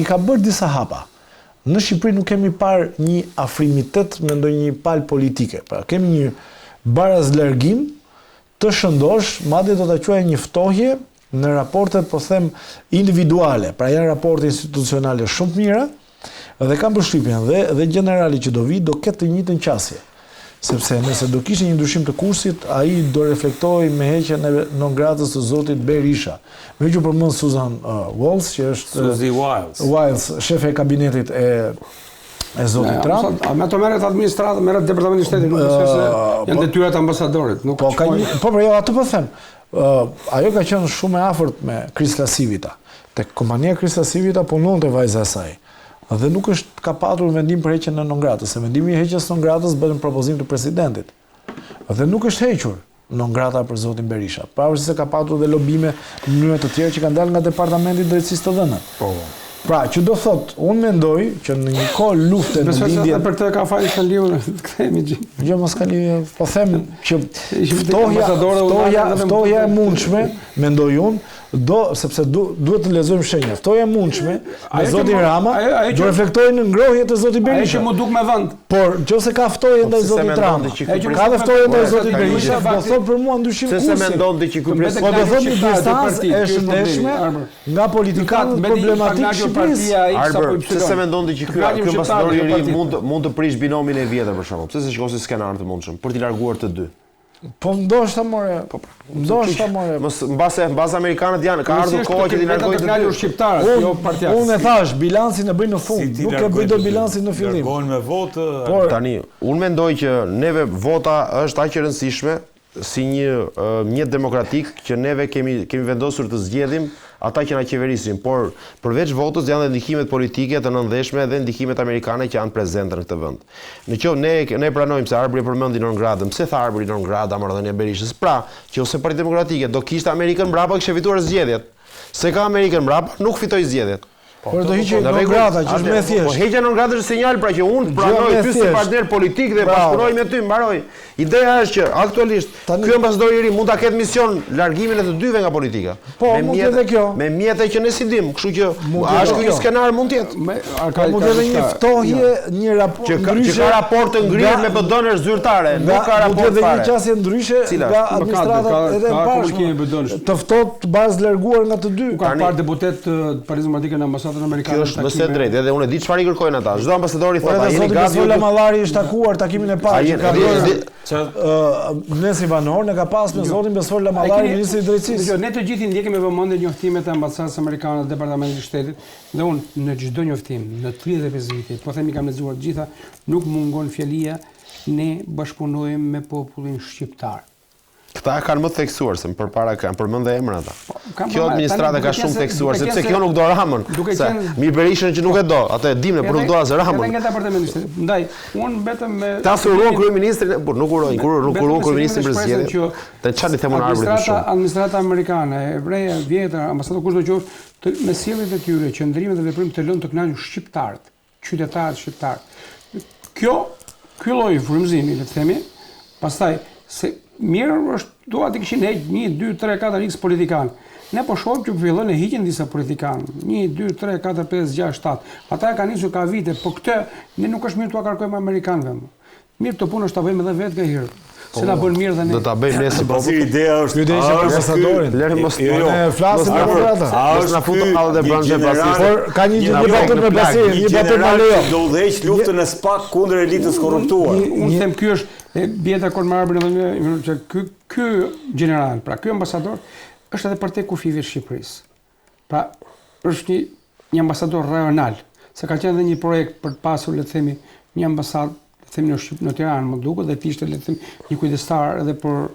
i ka bërë disa hapa. Në Shqipëri nuk kemi parë një afrimitet me ndonjë palë politike. Pra kemi një barazlargim të shëndoshë, madje do ta quaja një ftohje në raportet, po them, individuale, pra janë raporte institucionale shumë të mira, dhe kam përshtypjen dhe dhe gjenerali që do vijë do ketë të njëjtën qasje. Sepse nëse do kishte një ndryshim të kursit, ai do reflektohej me heqjen e non gratës të zotit Berisha. Meqë u përmend Susan uh, Walls, që është Susie Wiles. Wiles, shefe e kabinetit e e zotit Trump. A me to merret administrata, merret departamenti i shtetit, nuk është se janë po- detyrat e ambasadorit, nuk po ka një, po po jo, atë po them. Ë ajo ka qenë shumë e afërt me Chris LaCivita. Tek kompania Chris LaCivita punonte vajza e saj. Dhe nuk është ka patur vendim për heqjen e non gratës, se vendimi i heqjes non gratës bëhet në propozim të presidentit. Dhe nuk është hequr non grata për zotin Berisha. Pavarësisht se ka patur dhe lobime në mënyra të tjera që kanë dalë nga Departamenti i Drejtësisë të dhëna. Po. Pra, që do thotë, unë mendoj që në një kohë lufte në Besoj se lindje edhe për të ka faj Saliu, të kthehemi gjithë. Jo, mos ka lidhje. Po them që Ishim tek ftohja, ambasadorë, u ftohja, nalën vetëm ftohja e mundshme, mendoj unë, do sepse du, duhet të lexojmë shenja. Ftohja e mundshme me Ajo që zotin mu- Rama ajo- ajo do që- reflektojë në ngrohje të zotit Ajo Berisha. që mu duk me vend. Por nëse ka ftohje ndaj pse se zotit mendon Rama, ti që ky Ajo që ka dhe ftohje ndaj Ore, zotit ka Berisha, një- do thotë për mua ndryshim Pse se kursi. mendon ti që ky Të mbetet Po do kënaqur thotë një shqiptarët e distancë partit, e ky është problemi, shëndetshme Arbër. nga politikanët Mbeti i problematik pakënaqur Shqipërisë. partia X apo Arbër, Y. pse se mendon ti që ky Të kënaqim ky ambasador i shqiptarët, ri jo partitë. mund të- mund të prish binomin e vjetër për shembull? Pse se shikon si skenar të mundshëm për t'i larguar të dy? Po ndoshta more, po ndoshta more. Mos mbase mbase amerikanët janë, ka ardhur koha që t'i largojnë të të kënaqur dy. shqiptarët, jo partiakët. Unë e thash, bilancin e bëj në fund, t'i nuk e largojnë bëj dot të dy? bilancin në fillim. Largohen me votë. Por Tani, unë mendoj që neve vota është aq e rëndësishme si një uh, mjet demokratik që neve kemi kemi vendosur të zgjedhim ata që na qeverisin, por përveç votës janë dhe ndikimet politike të nëndheshme dhe ndikimet amerikane që janë prezente në këtë vend. Në qoftë ne ne pranojmë se Arbri e përmendi non gratën, pse tha Arbri non grata marrëdhënia Berishës? Pra, që ose Partia Demokratike do kishte Amerikën mbrapa kishte fituar zgjedhjet. Se ka Amerikën mbrapa, nuk fitoi zgjedhjet. Por do hiqej Në non rregull, grata, që është atë, më e Po thjeshtë. heqja non grata është sinjal pra që unë Gjë pranoj më e ty si thjeshtë. partner politik dhe Bravo. bashkëpunoj me ty, mbaroj. Ideja është që aktualisht Tani- ky ambasador i ri mund ta ketë mision largimin e të dyve nga politika. Po, me mund mjete- edhe kjo. Me mjete që ne si dim, kështu që Mund a edhe është ky një kjo. skenar mund të jetë. Me, a ka, Po mund ka edhe një diçka- ftohje, një raport Që ka, që ndryshe ka raport të ngrirë nga- me PD-n është zyrtare, nga nuk ka mund raport edhe një fare. qasje ndryshe Cila nga është? Ma ka, administrata ka- edhe e ka parshme. komunikim me PD-n. Të ftohtë bazë larguar nga të dy. Nuk ka parë deputet të Partisë Demokratike në ambasadën amerikane. Kjo është më se e drejtë, edhe unë e di çfarë i kërkojnë ata. Çdo ambasador i Por thotë, a edhe jeni zoti gati ju? Besvola Mallari është takuar takimin e A parë që jeni ka e di- bërë e di- ë Nesi Van Horn e ka pas me zotin Besvola Mallari, ministri i drejtësisë. Dëgjoj, ne të gjithë i ndjekim me vëmendje njoftimet e ambasadës amerikane të Departamentit të Shtetit dhe unë në çdo njoftim, në 35 vite, po themi kam lexuar të gjitha, nuk mungon fjalia ne bashkëpunojmë me popullin shqiptar. Këta kanë më të theksuar se më përpara kanë përmend dhe emra ata. Po, kanë Kjo përmend- administrata tani ka duke shumë qenë se- theksuar duke sepse qenë kjo se- nuk do Ramën. duke Se qenë- mi Berishën që nuk e do, atë e dim ne, por nuk do as Edhe Ramën. nga departamenti i shtetit. Ndaj, unë vetëm me Ta se uruan kryeministrin, por nuk urojnë, kur nuk Vetëm uruan me kryeministrin për sigurimin dhe zgjedhje. shpresën Të çani themon arbrit më Administrata, shumë. administrata amerikane, e vreja, vjetër, ambasador kushdo qoftë, të, me sjelljet e tyre, qëndrimet dhe veprimet të lënë të kënaqur shqiptarët, qytetarët shqiptar. Kjo, ky lloj frymëzimi, le të themi, pastaj se mirë është dua të kishin heq 1 2 3 4 x politikan. Ne po shohim që fillojnë e hiqen disa politikan. 1 2 3 4 5 6 7. Ata e kanë nisur ka vite, po këtë ne nuk është mirë t'ua kërkojmë amerikanëve. më. Mirë të punë është ta bëjmë edhe vetë nga herë. Se na bën mirë dhe ne. Do ta bëjmë ne si popull. Basir ideja është Ky do ishte a është ambasadorin. ky- Lëre mos- Jo, jo. Ne flasim Mos- për ata. A Mos është na futën ky hallet e një brendshme gjeneral- basisht. Por ka një Një një batut me plak, Basirin, Një një batut me gjeneral Leo. që do udhëheq luftën e SPAK kundër elitës korruptuar. Unë them ky është e bie dakord me Arbrin edhe me që ky ky gjeneral, pra ky ambasador është edhe përtej kufijve të Shqipërisë. Pra është një një ambasador rajonal, se ka qenë edhe një projekt për të pasur le të themi një ambasadë le të themi në Shqip në Tiranë, më duket, dhe të ishte le të themi një kujdestar edhe për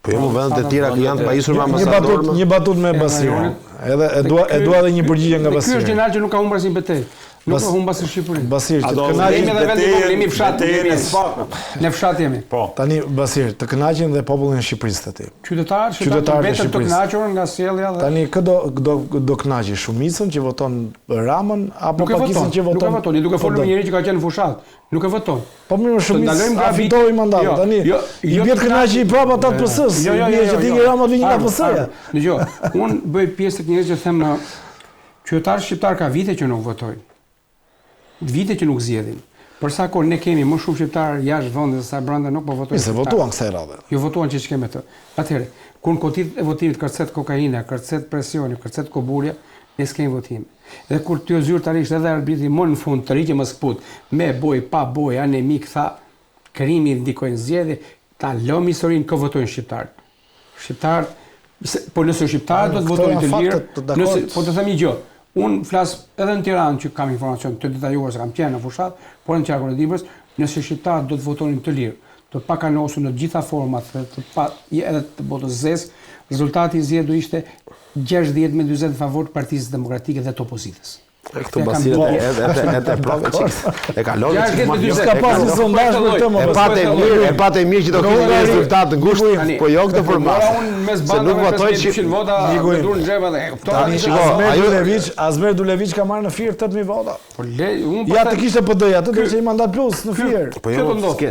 Po jo, më vendet e tjera që janë të pajisur me Një ambasador. batut, më- një batut me E Basirin. rajonit. Edhe e dua e Ky- dua edhe një përgjigje nga dhe Ky është Basiri. gjeneral që nuk ka humbur asnjë betejë. Nuk Bas- ka humbur asnjë Shqipëri. Basir, A që do të Jemi kënaqin edhe vendi i vogël, jemi fshat, betejën jemi- e SPAK-ut. Ne fshat jemi. Po. tani Basir, të kënaqin dhe popullin e Shqipërisë të ti. Qytetarët shqiptarë Qytetarët e mbeten të Shqipërisë. kënaqur nga sjellja dhe Tani kë do do do kënaqi shumicën që voton Ramën apo Nuk e voton, pakicën që nuk voton? e voton, je duke folur me PD? njëri që ka qenë në fushat, nuk e voton. Po mirë, Të shumicë ndalojmë a nga viti- fitoi mandatin. Jo, Tani jo, i jo bie të të kënaqi prapë ata të PS-s. Jo, jo, I jo, bie jo. që ti jo. Rama të vi nga Arbër, PS-ja. Arbër, Dëgjoj, unë bëj pjesë tek njerëz që them ë, qytetarët shqiptar ka vite që nuk votojnë. Vite që nuk zgjedhin. Për sa kohë ne kemi më shumë shqiptar jashtë vendit se sa brenda nuk po votojnë. Se shqiptarë. votuan kësaj radhe. Jo votuan që ç'ke me të. Atëherë, kur në kotit e votimit kërcet kokaina, kërcet presioni, kërcet koburja, ne s'kemi votim. Dhe kur ty zyrtarisht edhe arbitri më në fund të rriqe më skput, me boj, pa boj, anemik, tha, krimi ndikojnë zgjedhje, ta lëm historinë kë votojnë shqiptarët. Shqiptarët, se, po nëse shqiptarët do të Këto votojnë janë të lirë, fakte të dakord. nëse po të them një gjë, unë flas edhe në Tiranë që kam informacion të detajuar se kam qenë në fushat, por në qarkun e Dibrës, nëse shqiptarët do të votonin të lirë, të pakanosur në të gjitha format dhe të pa, edhe të botës zezë, rezultati i zgjedhjes do ishte 60 me 40 në favor të Partisë Demokratike dhe të opozitës. Këtu Basir edhe edhe edhe provë çik. E kalon çik. Nuk ka pas një sondazh për këtë më. E patë mirë, e patë mirë që do kishte një rezultat të ngushtë, po jo këtë përmasë. Unë mes Se nuk votoj që vota me dorë në xhep edhe. Tani shiko, ajo Dulevic, Azmer Dulevic ka marrë në Fier 8000 vota. Po le, unë po Ja të kishte PD-ja, atë do ishte një mandat plus në Fier. Po jo,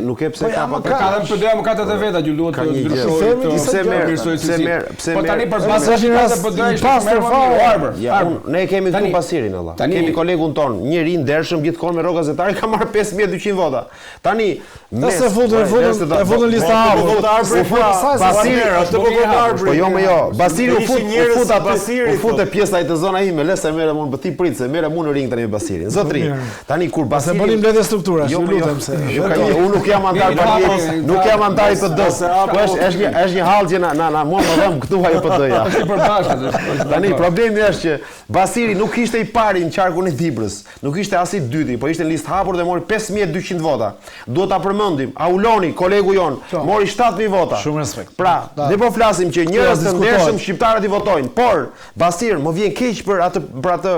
nuk e pse po ka po ka edhe PD-ja më ka të veta që duhet të ndryshojë. Pse merr, pse merr, pse Po tani për bazë të rast PD-ja ishte pastër fare. Arbër. Ja, ne kemi këtu Basirin valla. Kemi kolegun ton, njeri i ndershëm gjithkohë me rrogë gazetari ka marrë 5200 vota. Tani, mes e futën, e futën, e futën lista hapur. U fut Basiri, atë po thotë Arbri. Po jo, më jo. Basiri u fut, u fut aty, u fut te pjesa ai të zona ime, lë se merrem unë, po ti prit se merrem unë në ring tani me Basirin. Zotri, tani kur Basiri Se bënim mbledhje strukturash, jo, ju po jo. lutem se. Jo, ka unë nuk jam antar partie, nuk jam antar i PD-s. Po është është një është një hall që na na na mua më dhemb këtu ajo PD-ja. Është i përbashkët. Tani problemi është që Basiri nuk ishte i pari në qarkun e Dibrës. Nuk ishte as i dyti, po ishte në listë hapur dhe mori 5200 vota. Duhet ta përmendim, Auloni, kolegu jonë, po. mori 7000 vota. Shumë respekt. Pra, ne po flasim që njerëz të ndershëm shqiptarët i votojnë, por Basir, më vjen keq për atë për atë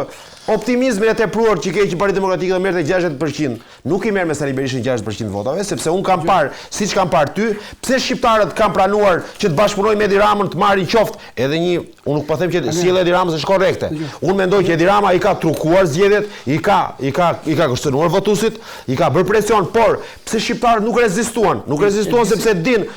optimizmin e tepruar që ke që Partia Demokratike do merrte 60%. Nuk i merr me Sali Berishën 60% votave, sepse unë kam parë, siç kam parë ty, pse shqiptarët kanë pranuar që të bashkëpunojnë me Edi Ramën, të marrin qoftë edhe një Unë nuk po them që sjellja e Edi Ramës është korrekte. Unë mendoj që Edi Rama i ka trukuar zgjedhjet, i ka i ka i ka kërcënuar votuesit, i ka bërë presion, por pse shqiptarët nuk rezistuan? Nuk rezistuan sepse din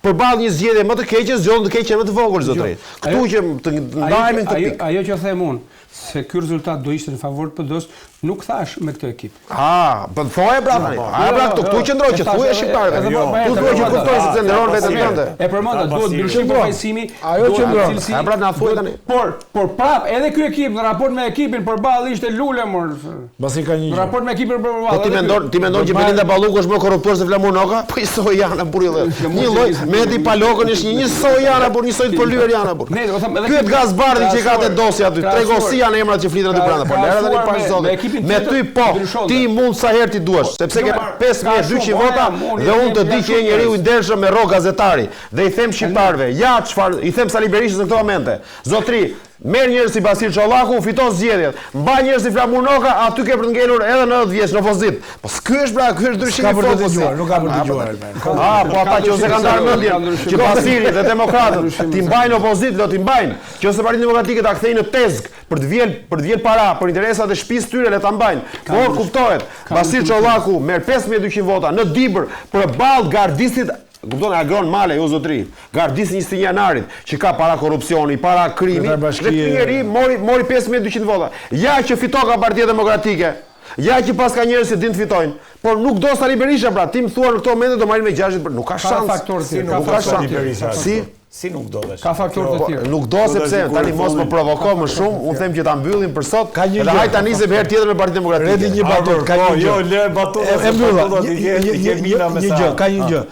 përballë një zgjedhje më të keqe, zgjodhën të keqen më të vogël zotëri. Këtu që të ndahemi në këtë pikë. Ajo që them unë, se ky rezultat do ishte në favor të PD-s, nuk thash me këtë ekip. Ah, po thoje pra tani. A pra këtu këtu qëndroj që thuaj shqiptarëve. Jo, tu thuaj që kuptoj sepse nderon veten tënde. E përmenda, duhet ndryshim përfaqësimi, ajo qëndron. A pra na thuaj tani. Por, por prap edhe ky ekip në raport me ekipin përballë ishte lule mor. Mbasi ka një. Në raport me ekipin përballë. Po ti mendon, ti mendon që Belinda Balluku është më korruptuar se Flamur Noka? Po njësoj janë burri dhe. Një lloj me Edi Palokën është një njësoj janë apo njësoj të përlyer janë apo. Ne, do them edhe Ky Gaz Bardhi që ka te dosja aty, trego si janë emrat që fliten aty brenda. Po lëre tani pa zotin. Me ty po, ti mund sa herë ti duash, po, sepse ke marrë 5200 vota dhe unë të di që je njeriu i ndershëm me rrogë gazetari. Dhe i them shqiptarëve, ja çfarë i them Sali Berishës në këto momente. Zotri, merr njerëz si Basir Çollaku, fiton zgjedhjet. Mba njerëz si Flamur Noka, aty ke për të ngelur edhe 90 vjeç në opozitë. Po ky është pra, ky është ndryshimi i fokusit. Nuk ka për të dëgjuar. Ah, po ata që s'e kanë ndarë mendjen, që Basiri dhe demokratët t'i mbajnë në opozitë, do t'i mbajnë. Që se Partinë Demokratike ta kthejnë në tezg për të vjel, për të vjel para, për interesat e shtëpisë tyre le ta mbajnë. Por kuptohet, Basir Çollaku merr 5200 vota në Dibër përballë gardistit Kupton Agron Malaj, o zotri, gardisti 21 janarit, që ka para korrupsioni, para krimi, dhe ky njeri mori mori 5200 vota. Ja që fitoka Partia Demokratike. Ja që paska njerëz që din të fitojnë. Por nuk do Sali Berisha pra, ti më thua në këto momente do marrin me 60 për, nuk ka shans. Ka Si nuk ka shans. Si? Si nuk do tash? Ka faktorë të po, tjerë. Nuk do sepse tani mos më provoko më shumë, unë them që ta mbyllim për sot. Ka një gjë. Hajt ta nisim herë tjetër me Partinë Demokratike. Redi një batutë, ka një po, gjë. Jo, le batutë. E mbylla. Një një gjë, ka një gjë.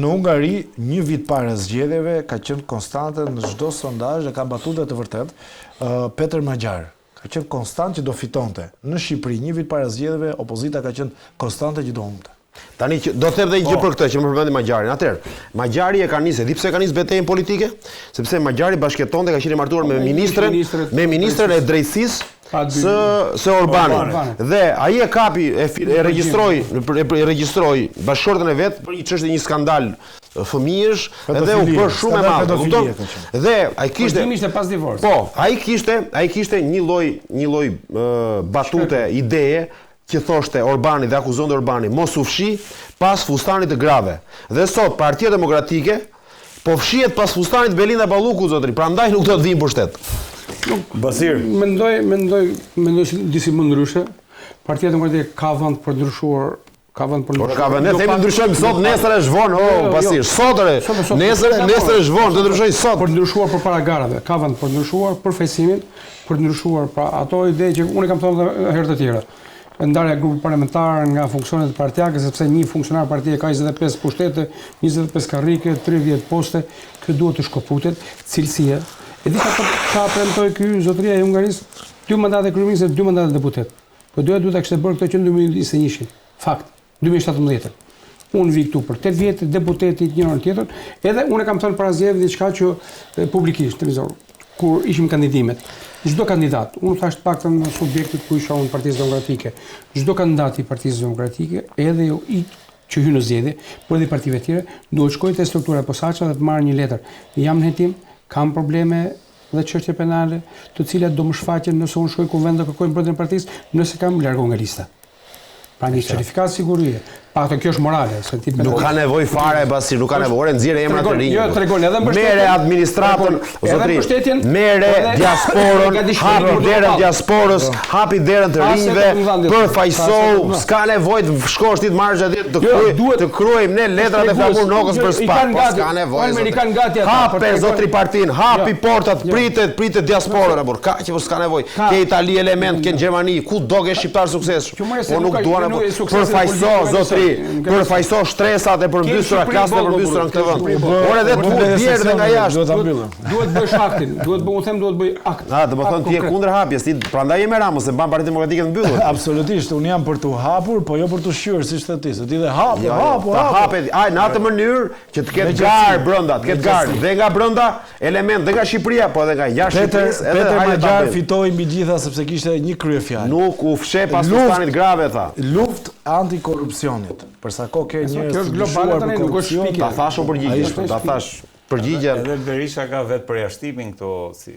Në Hungari, një vit para zgjedhjeve ka qenë konstante në çdo sondazh dhe ka batutë të vërtetë, Peter Magyar ka qenë konstant që do fitonte. Në Shqipëri, një vit para zgjedhjeve, opozita ka qenë konstante që do humbte. Tani që do të them edhe një gjë po. për këtë që më përmendi Magyarin. Atëherë, Magyari e ka nisë, e di pse ka nisë betejën politike? Sepse Magyari bashkëjetonte, ka qenë i martuar me ministren, me ministren e drejtësisë së së Orbanit. Dhe ai e kapi e, e regjistroi, e regjistroi bashkëshorten e vet për një çështje një skandal fëmijësh dhe u bë shumë e madhe, kupton? Dhe ai kishte Përgjimi ishte pas divorcit. Po, ai kishte, ai kishte një lloj një lloj batute, ideje që thoshte Orbani dhe akuzonte Orbani, mos u fshi pas fustanit të grave. Dhe sot Partia Demokratike po fshihet pas fustanit të Belinda Ballukut zotëri, prandaj nuk do të vijë në pushtet. Nuk, Basir. Mendoj, mendoj, mendoj si disi më ndryshe. Partia Demokratike ka vend për ndryshuar ka vend për ndryshuar. Ka vend, ne themi ndryshojmë sot, nesër është vonë, o jo, jo. Basir, sot ore. Nesër, nesër është vonë, do ndryshojmë sot. Për ndryshuar përpara garave, ka vend për ndryshuar përfaqësimin, për të ndryshuar pra ato ide që unë i kam thënë edhe herë të tjera. Ndarja e grupit parlamentar nga funksionet partiake, sepse një funksionar partie ka 25 pushtete, 25 karrike, 30 poste, kjo duhet të shkëputet, cilësia. E di ça ça premtoi ky zotëria i Hungarisë, dy mandate kryeministër, dy mandate deputet. PD-ja duhet ta kishte bërë këtë që në 2021-shin. Fakt. 2017-ën. Unë vi këtu për 8 vjet, deputeti njërën tjetër, edhe unë e kam thënë para zgjedhjeve diçka që publikisht në televizor. kur ishim kandidimet, çdo kandidat, unë thash të paktën në subjektet ku isha unë Partisë Demokratike, çdo kandidat i Partisë Demokratike, edhe jo i që hyn në zgjedhje, por edhe i partive të tjera, duhet shkojë te struktura e posaçme dhe të marrë një letër. Jam në hetim, kam probleme dhe çështje penale, të cilat do më shfaqen nëse unë shkoj kuvend dhe kërkoj mbrojtjen e partisë, nëse kam largohem nga lista. Pra një certifikatë sigurie. Pa ato kjo është morale, se ti Nuk ka nevojë fare Basir, nuk ka nevojë. Ore nxjerr emra të rinj. Jo, tregon edhe mbështetjen. Merre administratën, zotri. Merre diasporën, hapi derën diasporës, po. hapi derën të rinjve, përfaqësohu, s'ka nevojë të shkosh ti të marrësh atje të jo, kruaj, të kruajmë ne letrat e Flamur Nokës për SPAK. Po s'ka nevojë. Hape zotri partinë, hapi jo. portat, jo. pritet, pritet diasporën apo kaq po s'ka nevojë. Ke Itali element, ke në Gjermani, ku do ke shqiptar suksesshëm. Po nuk duan apo përfaqëso zotri, përfaqëso shtresat e përmbysura, klasët e përmbysura në këtë vend. Ore dhe të djerë dhe nga jashtë. Duhet ta mbyllim. Duhet bësh aktin, duhet bëj, unë them duhet bëj akt. A, do të thonë ti je kundër hapjes, ti prandaj je me Ramën se mban Partinë Demokratike të mbyllur. Absolutisht, unë jam për t'u hapur, po jo për t'u shqyer, siç the ti, se ti dhe hap, jo, jo, hap, hap. Hapet, ai në atë mënyrë që të ketë garë brenda, të ketë garë dhe nga brenda element dhe nga Shqipëria, po edhe nga jashtë Shqipërisë, edhe Peter Magyar fitoi mbi gjitha sepse kishte një kryefjalë. Nuk u fsheh pas fustanit grave tha. Luftë antikorrupsionit. Për sa kohë ke njerëz të dyshuar për korrupsion, ta thashë unë përgjigjen, ta thashë përgjigjen. Edhe Berisha ka vetë përjashtimin këto si.